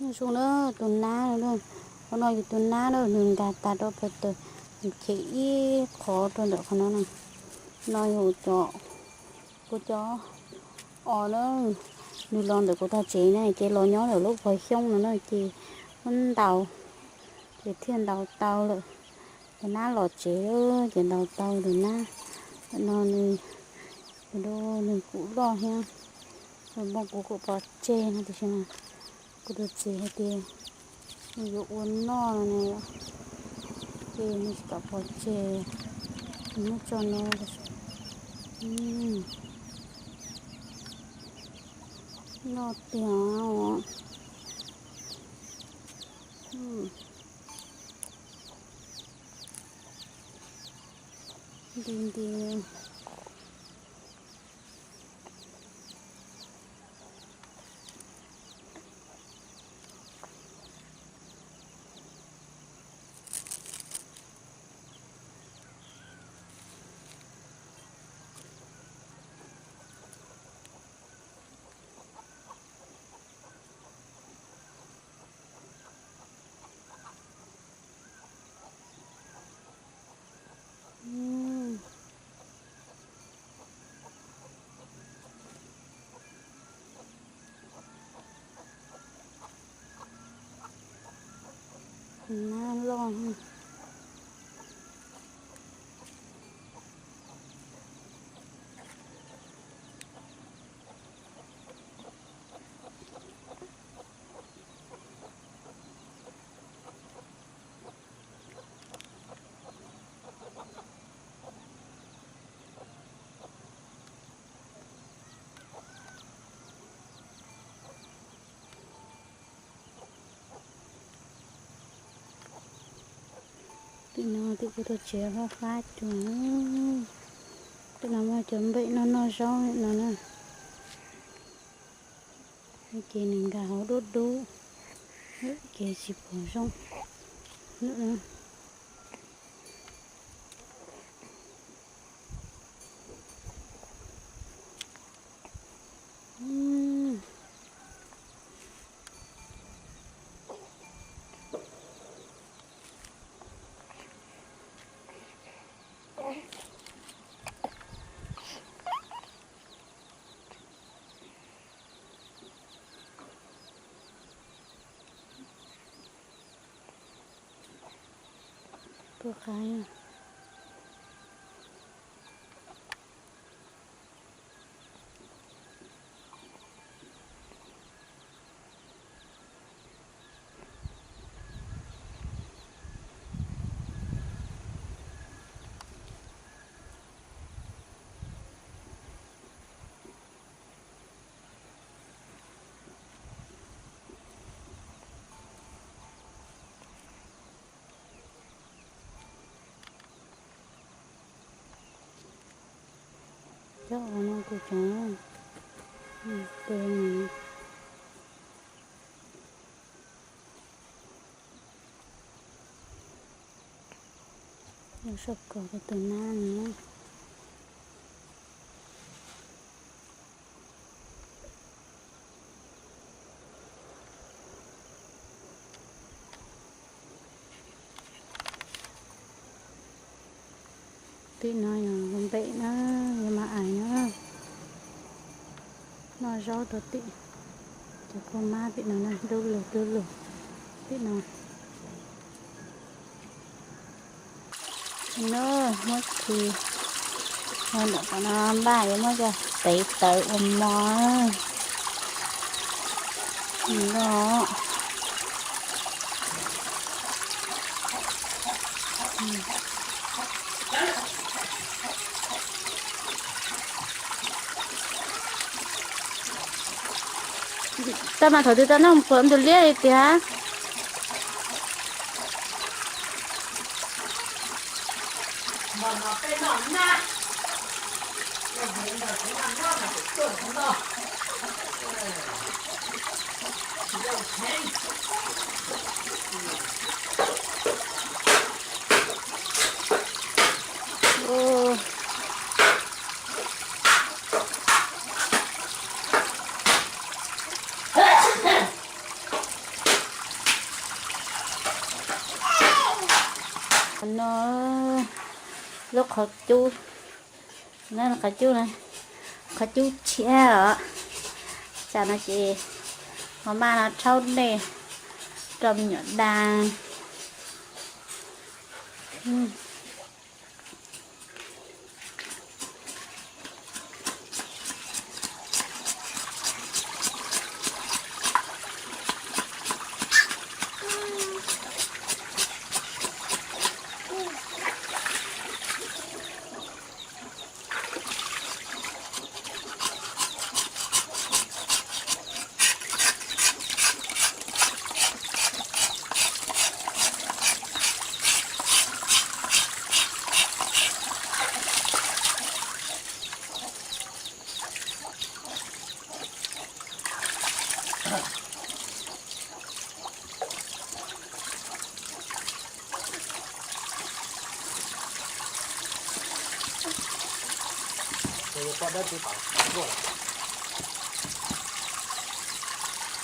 Zoo na, tus nab no, qhov no yog tus nab na, nws nkag tas rau pem tawm, nws khiav ib qho rau ntawm qhov no na. No yog cov, kuv cov os na, nws los ntawm kuv tog tsev na, ces los nyob ntawm lub qhov xyoob no na, ces muab ntaus, ces thiaj ntaus tau lawm. Tus nab los tsev, ces ntaus tau tus nab. Ntawm no nws, nws kuj loj thiab, nws npog kuv kuj pov tseg no tiam sis mas kuv tus txiv hais tias nws yuav ua noj no ne, ces nws tsis kam pov tseg, nws muab tso no. Noj tiag. Nti nti. Nab loj. Tej no tej kuv tuaj tsev fab fab cuag. Tej no muaj cov npem noj noj zaub no na. Ces nws nkag hauv dub dub, ces tsis pom zoo. Tuaj qab. Cov os no kuj cov, soj kos rau tus nab no. Tim no yog npem na, yog mas ais na. Noj zaub rau tim, cov poj mab tim no na, dub lug dub lug tim no. No muab khi, ntawm qhov no npaj yuav muab coj tev tawv ua mov. Tau mas thaum twg tau noj puas ntug liab li tiag. No lub qhov cub, qhov cub, qhov cub tshiab os. Tsam no ces ho maj no rhaub dej rau me nyuam da.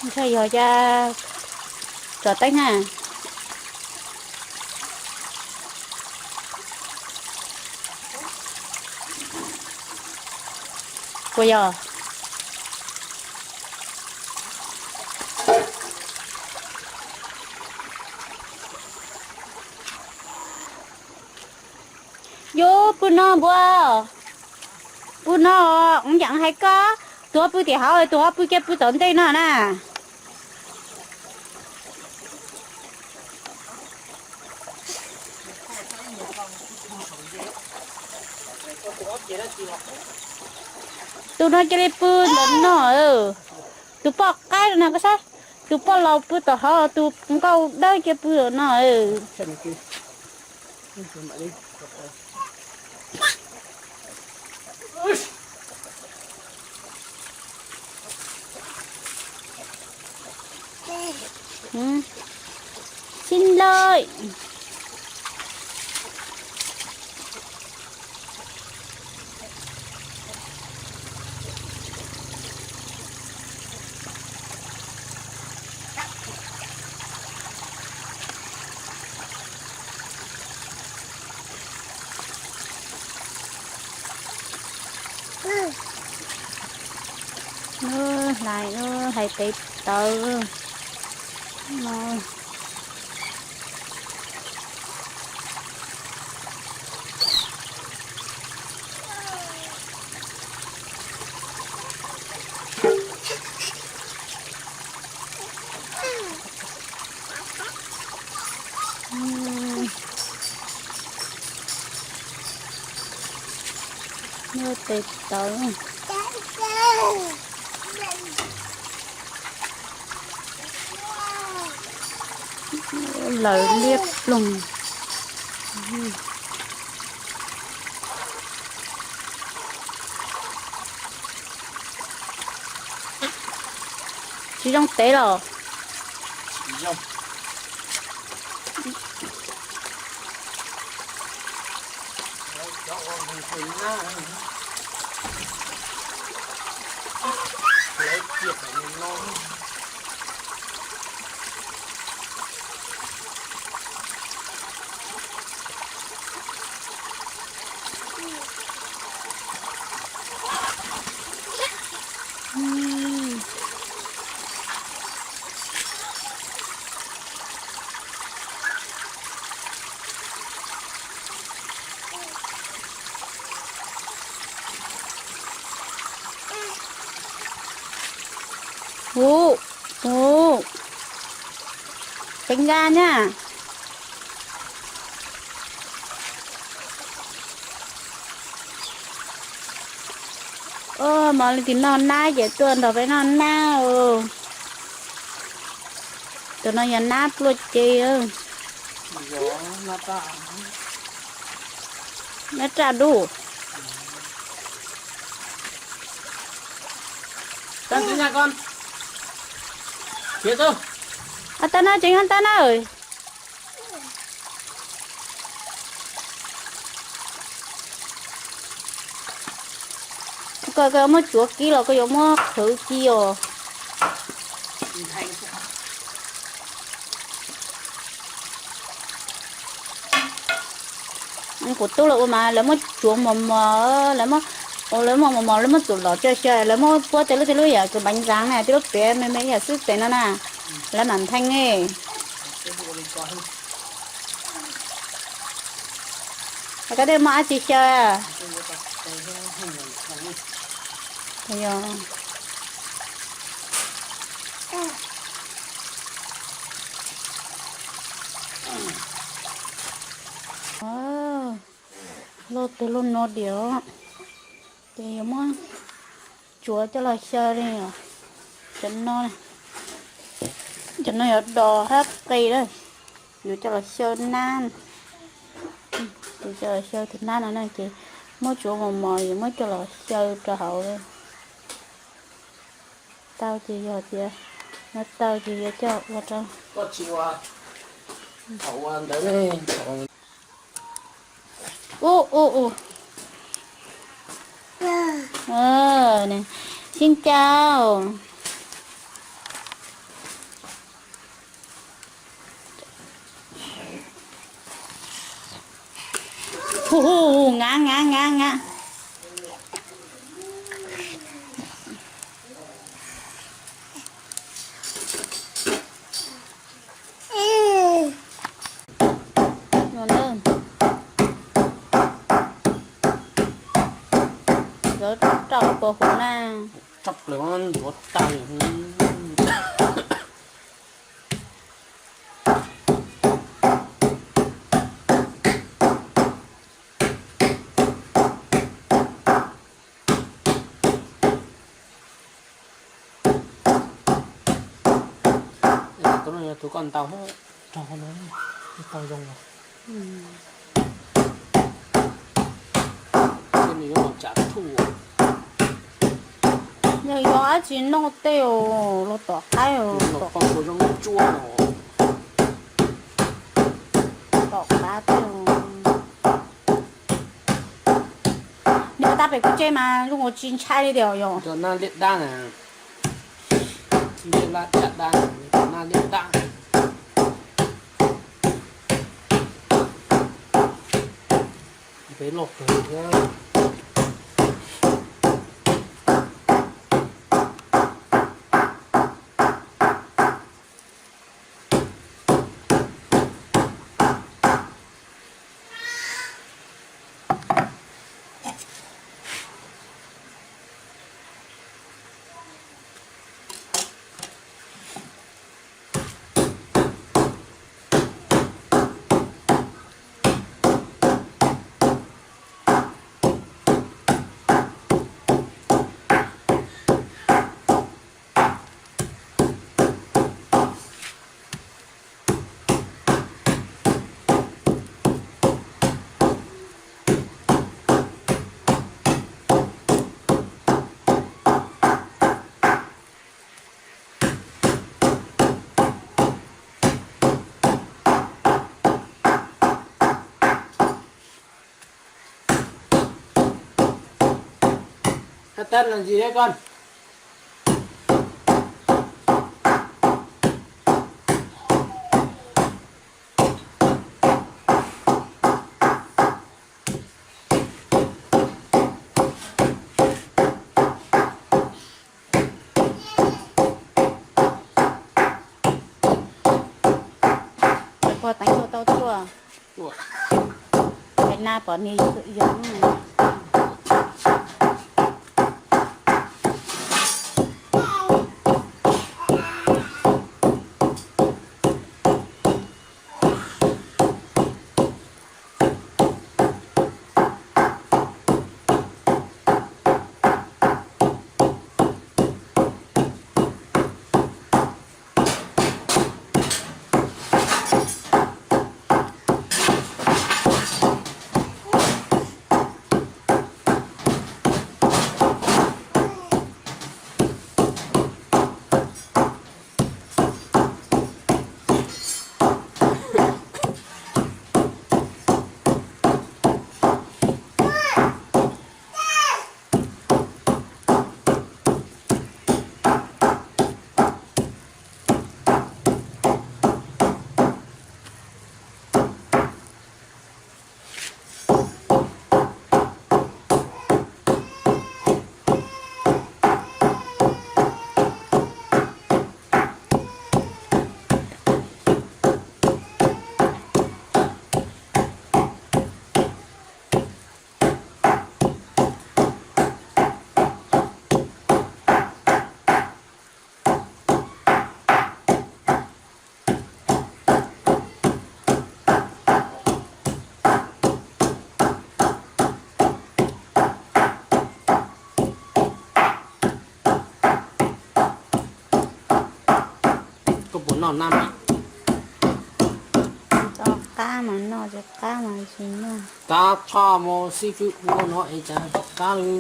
Ntshai yog cas tso teeb na. Puas yog? Yus pw no npua, pw no, ua cas hais koj, tus ho pw tim hauv, tus ho pw kiag pw tom ntej no na. Tus no cia li pw ntawm no. Tus poj qaib no koj saib, tus poj laus pw tom hauv, tus nkauj dawb cia pw ntawm no. Xin lỗi. Lub hlais, lub hlais tes taw no. Lub tes taw. Lawv liab ploog. Tsis zoo tev los? Hu, hu, teev nqa na. Ua, mos li tim no nab ces tuaj nrog peb noj nab os. Tus no yog nab pluaj ce. Nab raj dub. Tag na, tseem tag na. Koj, koj muab tsuav kib los koj yuav muab qhwv ci os. Kuv tub lawv ua mas lawv muab tsuav mos mos, lawv muab, lawv muab mos mos, lawv muab txuam los tso xyaw, lawv muab puab tej lub, tej lub yam kws npaiv ntxaav na, tej lub piav me me yam xwb tes no na, lawv mam ntheej ne. Koj tej muab dab tsi xyaw? Loj twg loj no diam, ces yuav muab tsuav coj los xyaw li os. Cov no, cov no yuav dos hab qis lawm, yuav coj los xyaw nab, yuav coj los xyaw tus nab no na ces muab tsuav mos mos yuav muab coj los xyaw rau hauv. Tau ces yog tias, no tau ces yuav coj ua rau. Ub ub ub. Xin chào. Hu hu, ngab ngab ngab ngab. Lawv rau puas huv na. Tag li. Tus no yog tus koj ntaus rau no, tau zoo os. Nws yuav los tsam thuj. Yog yog dab tsi noj tej los tom qab, los tom qab zoo tsuab os. Tom qab tej. Nws ua tab pem kuv tseg mas zoo ua tsis ntshai li tias yog. Nab liab dab na, liab lab tsam dab, nab liab dab. Peb loj kawg thiab. Haj tab no ntsis thiab koj. Pog teev tuaj tau tuaj. Peb nab pom nws yog. Puas noj nab mas? Tso qab mas noj, tsis qab mas tsis noj. Qab tshaj mas xib fwb ua no es cas tsis qab li.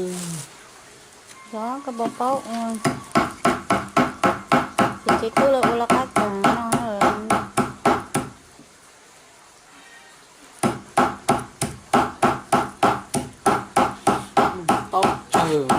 Yog koj puas paub ua, ces tsis tub lawv ua los qab kawg no. Taub tsawg.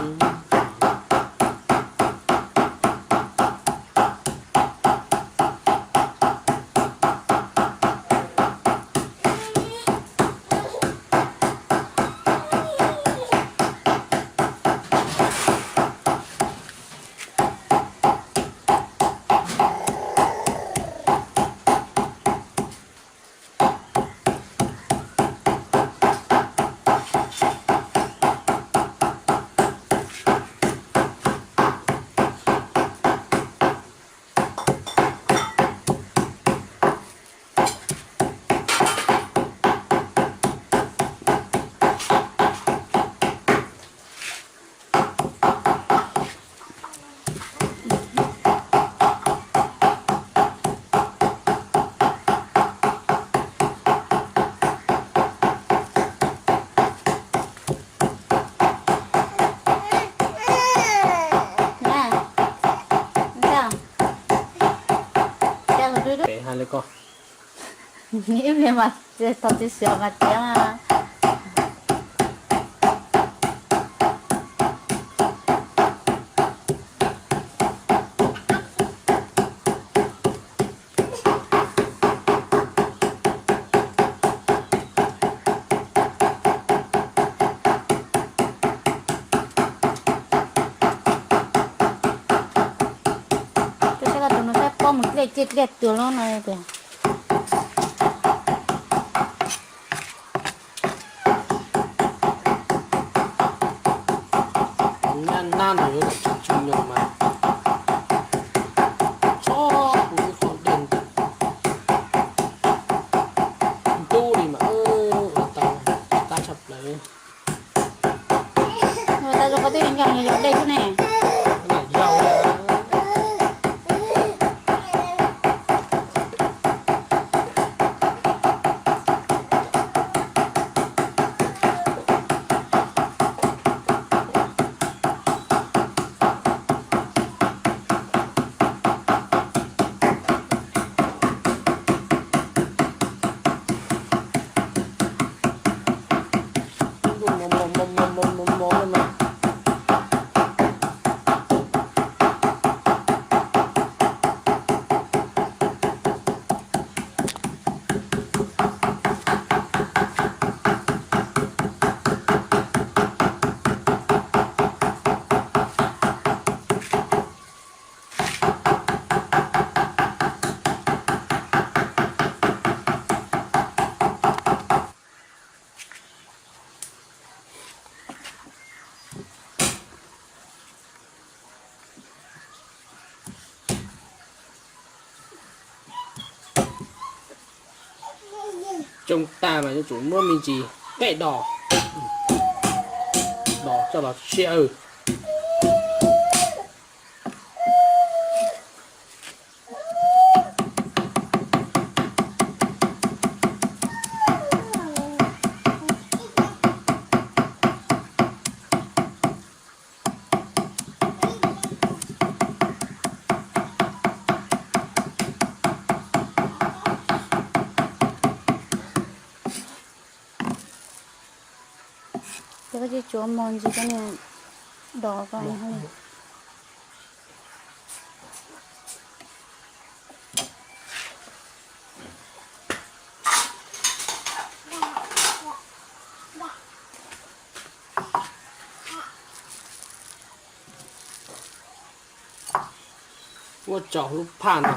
Ib pliag mas tau txiv xiav mas tiav mas. Koj saib koj tus no saib pob mus dlej dlej dlej tuag lawm no tias. Nab no yuav tau tsis tsw nyoos mas txhob kuv ib qho dej ntub li mas ua tau tab tshaj plaws. Ua tau zoo qhov twb nkees yog dej xwb ne. Tsoo tag mas yuav tsum muab me ntsis qej dos, dos coj los siav. Ces koj tsis tsuav mos ntsis koj niag dos ko. Muab tso lub phaj no.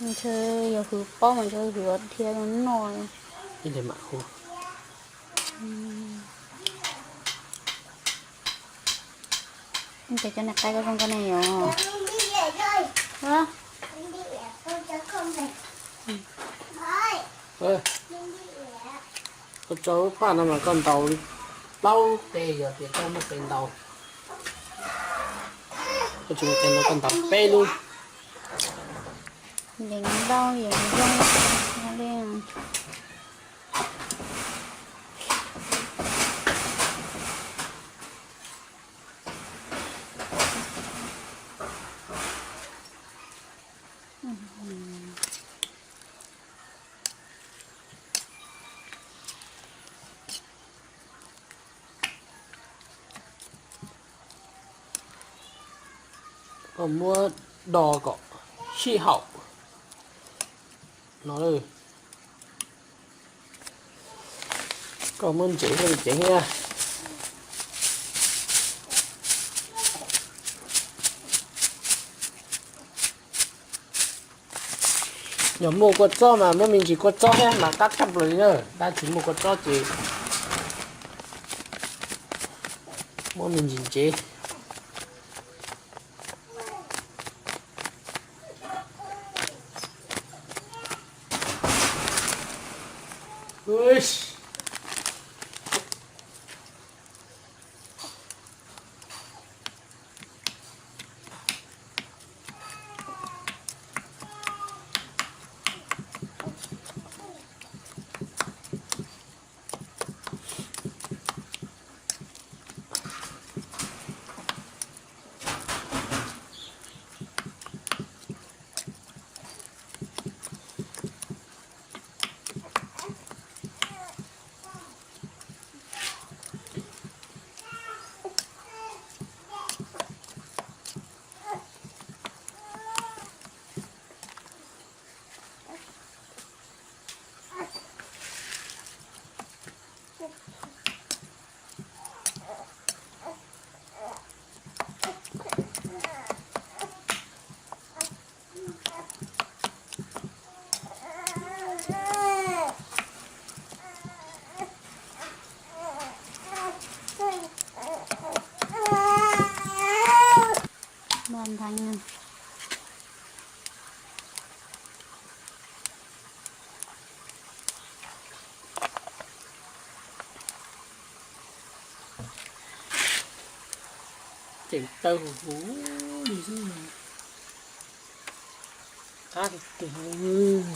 Ntshe yog hwv paub mas ntshe hwv dhia rau noj. Ib leeg mam hu. Ces cov niag qaib ko zoo nkauj ne yom. Rau lub phaj no mas koj ntaus plaub teg, yog tias koj muaj tes ntaus. Koj tsis muaj tes ntaus koj ntaus peb lub. Yeem ntau yeem zoo li. Koj muab do kom sij haum no. Koj muab ntsev koj ceev thiab. Yog muaj kua txob mas muab me ntsis kua txob thiab mas qab tshaj plaws li na. Tab tsis muaj kua txob ces muab me ntsis ntsev. Ceev taw huv huv li xwb. Qab tiag tiag.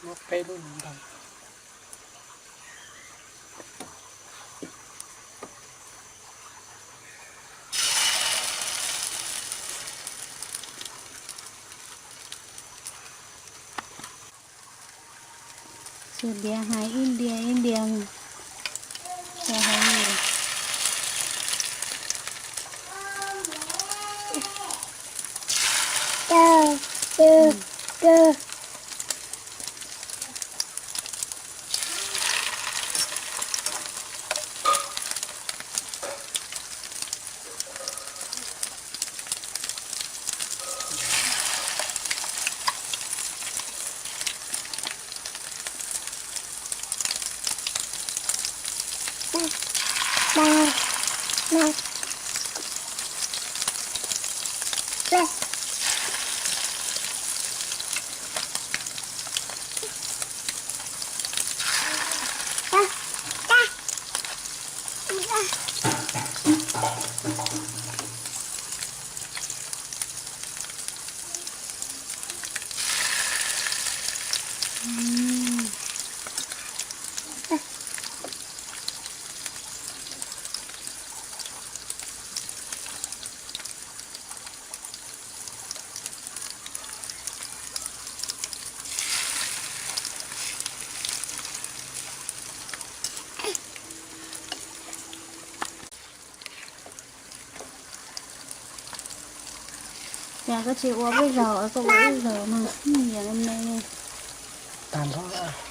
Muab peb lub ntau. Txhua diav hais ib diav ib diav. Yog koj tsis ua peb zaug, koj ua ib zaug no, yog me me. Tag nrho.